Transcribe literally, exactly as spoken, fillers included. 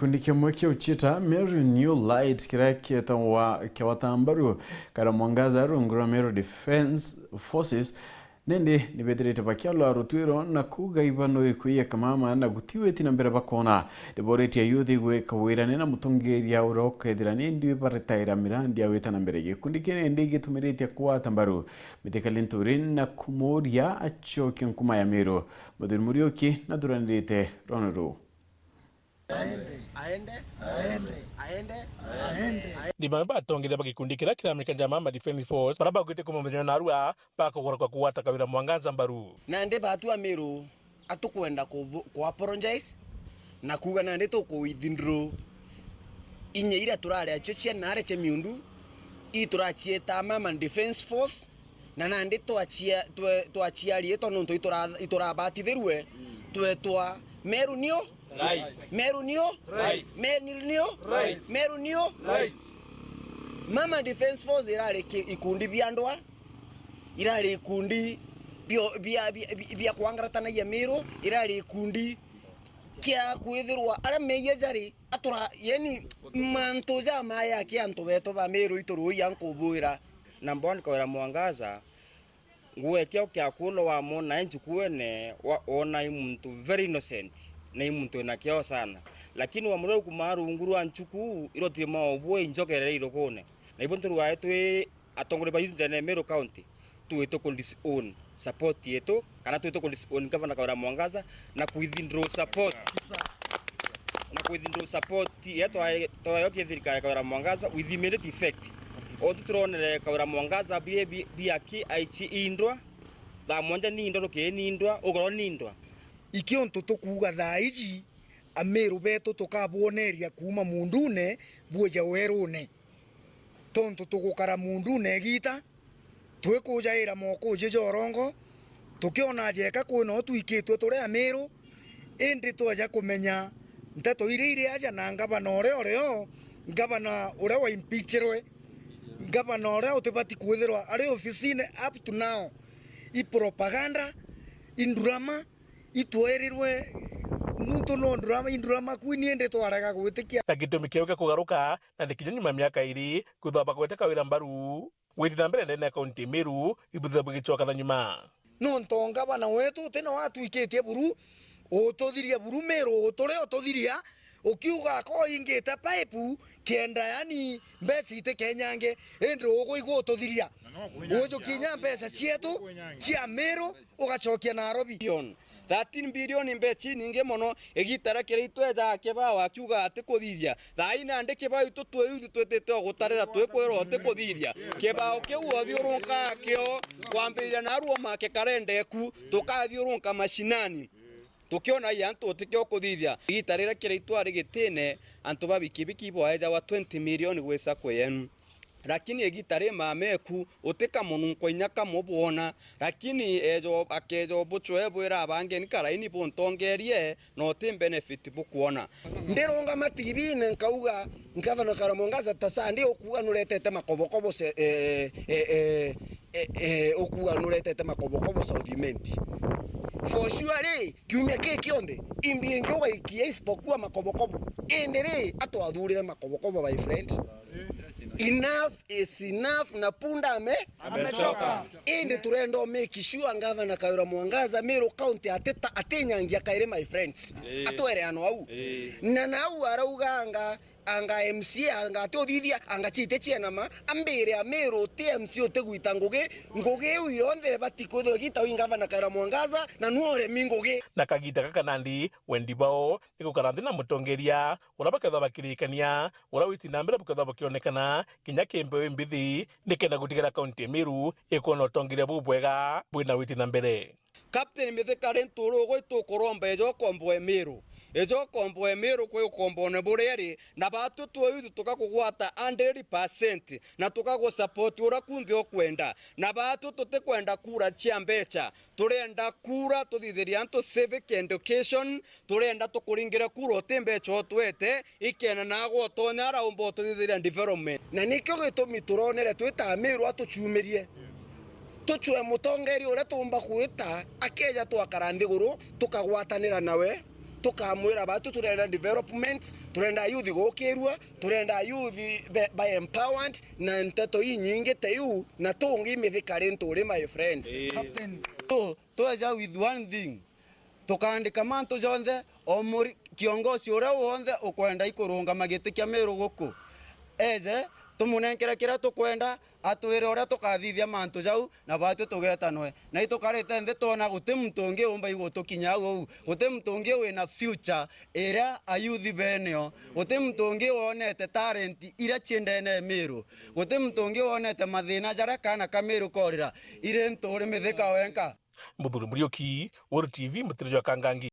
Gikundi kimwe kia uciita Meru New Light, kiria kietagwa Kawira Mbaru, Kawira Mwangaza rungu rwa Meru Defence Forces, nindi nibethirite bakialwa rutwiro na kuuga iba no ikwiya kamama na guti witi na mbere bakona. Niboritie youth gwika wirane na mutongeria uria ukethira nindi baretaira mirandi ya wita na mbere. Gikundi kii nindi gitumiritie kugwata mbaru Mithika Linturi na kumuuria acokie nkuma ya Meru. Muthuri Muriuki nathuranirite rwano ruu. Aende. Aende. Aende. Aende. Aende. Ni bamwe batongeria ba gikundi kiria kiramenyekana ja Mama Defence Force, baria baugite kuuma muthenya narua bakugura kwa kugwata Kawira Mwangaza mbaru. Nandi batu Amiru atukwenda ku, ku apologize na kuuga nandi tuku withdraw inya iria turari acio cia nare cia miundu, ii turacieta Mama Defence Force, na nandi twacia-, twe-, twaciarie tontu nontu itura-, iturabatithirue, twetwa Meru New Lights. Meru New Lights. Meru New Lights. Meru New Lights. Mama Defence Force irari ki-, ikundi bia ndwa, irari ikundi bio-, bia, bia, bia, bia kwangaratanagia Miru, irari ikundi kia kwithirwa aria meeyia jari atura, yani, mantu jamaya ki antu betu ba Miru itu ruuya nkubwira. Number one, Kawira Mwangaza, nguo ekio kia kulo wamwona e nchukuene, wa-, wona i muntu very innocent, na i muntu ena kio sana. Lakini wamureu kuma rungu rwa nchuku, irotire maobu injokerere irukune. Na ibo nturwae twi atongoria ba youth ndene ya Meru County, twite ku disown support yetu, kana twite ku disown Governor Kawira Mwangaza, na ku withdraw support. Na ku withdraw support ya twae-, twayo ki thirikari ya Kawira Mwangaza with immediate effect. Ontu turonere Kawira Mwangaza bie bi-, biaki aichi indwa, thaa mwanja ni indwa, ruki ni indwa, ugoro ni indwa. Ikio ntu tukuuga thaa iji, Amiru betu tukabwoneria kuuma muundune bwija werune. Tontu tugukara muundune igiita, twikujaira mokuji ja urongo, tukiona jeka kwina u twikitwe turi Amiru, indi tweja kumenya nteto iria iri aja na ngavana uria urio, ngavana uria waimpichirwe, ngavana uria utibati kwithirwa ari ofisine up to now. I propaganda, i ndurama, itwerirwe nuntu no ndurama, i ndurama kwini, indi twarega gwitikia. Na gitumi kiu gia kugaruka na nthi kinya nyuma ya miaka iri, kwithirwa bagwete Kawira mbaru, gwiti na mbere ndene ya kaunti ya Meru, ibuthe bugicoka na nyuma. Nontu ngavana wetu uti no atwikitie buru, ututhiria buru Meru, uturi ututhiria, ukiuga ko ingite pipe, kenda yani mbeca itikenyange, indi uguigua ututhiria. Ujukinya mbeca cietu cia Meru, ugacokia Nairobi. Billion. Thirteen billion mbeca inyingi mono. Igiita riria Kiraitu eejaga kibao akiuga atikuthithia. Thaa ii nandi kibao itu twi youth twitite o gutarira twikwirwa utikuthithia. Kibao kiu uthiurunkaga kio, kwambiriria narua make karenda eku, tukathiurunka mashinani. Tukiona i antu utikio kuthithia. Igiita riria Kiraitu ari gitine, antu ba bikibiki ibo baeejagwa twenty million gwi sacco yenu. Lakini igiita ri mama eku, uti kamununko inya kamwe bwona, lakini eejo-, akeeja ubucwe bwira abangeni karaini buntongerie, na uti benefit bukwona. Ndirungama T V-ine nkauga, Ngavana Kawira Mwangaza, ta Sunday ukuuga nuretete makobokobo se-, eh, eh, eh, eh, eh, ukuuga nuretete makobokobo South Imenti. For sure ri, kiumia kii kionthe, imbi ingi ugaikia isipokuwa makobokobo. Indi ri, atwathurire makobokobo, my friend. Enough is enough, na punda ame-, amechoka. Indi turenda u make sure Ngavana Kawira Mwangaza, Meru County, atita-, atinyangia kairi, my friends. Eh. Atwere ano au. Eh. Na nau arauganga, anga M C A, anga ati uthithia, anga ciite cienama, ambire Amiru uti M C A utigwita ngugi, ngugi iu yonthe ibati kwithirwa igitagwa i Ngavana Kawira Mwangaza, na nuo uremi ngugi. Na kagiita gaka nandi, wendi bao ni gukara nthi na mutongeria, uria bakethirwa bakirikania, uria witi na mbere bukethirwa bukionekana, kinya ki mbeu imbithi, nikenda gutigera kaunti ya Meru ikwona utongeria bubwega bwina witi na mbere. Captain Mithika Linturi, ugwe itukuromba, eja ukomboe Meru. Eja ukomboe Meru kwi ukombone buria iri, na baatu twi youth tukakugwata hundred percent, na tukagusupport uria kunthe ukwenda. Na baatu tutikwenda kura cia mbeca, turenda kura tuthithirie antu civic education, turenda tukuringire kura uti mbeca utwete, ikena nagwe utonya araumba ututhithiria development. Na nikio gitumi turonere twita Amiru atucumirie. Tucwe mutongeria uria tuumba gwita, akeja twakara nthiguru, tukagwatanira nawe, Tukamwira batu turenda development, turenda youth gukirua, turenda youth be, be empowered, na nteto inyingi ta iu, na tungi mithikari nturi, my friends. Ii. Captain. Tu, tweja with one thing, tukaandika mantu jonthe, o muri, kiongozi uria wonthe ukwenda ikurungama giti kia Meru guku, eje, tumunenkere kiria tukwenda, atwire uria tukathithia mantu jau, na batwi tugetanwe. Na itukarite nthi twona guti muntu ungi umba igutukinya au uu. Guti muntu ungi wina future iria ayuthi benio. Guti muntu ungi wonete talent iria ciendene Miru. Guti muntu ungi wonete mathina jaria kana ka Miru korira iri nturi mithika wenka. Muthuri Muriuki, Weru T V, mutiri jwa Kangangi.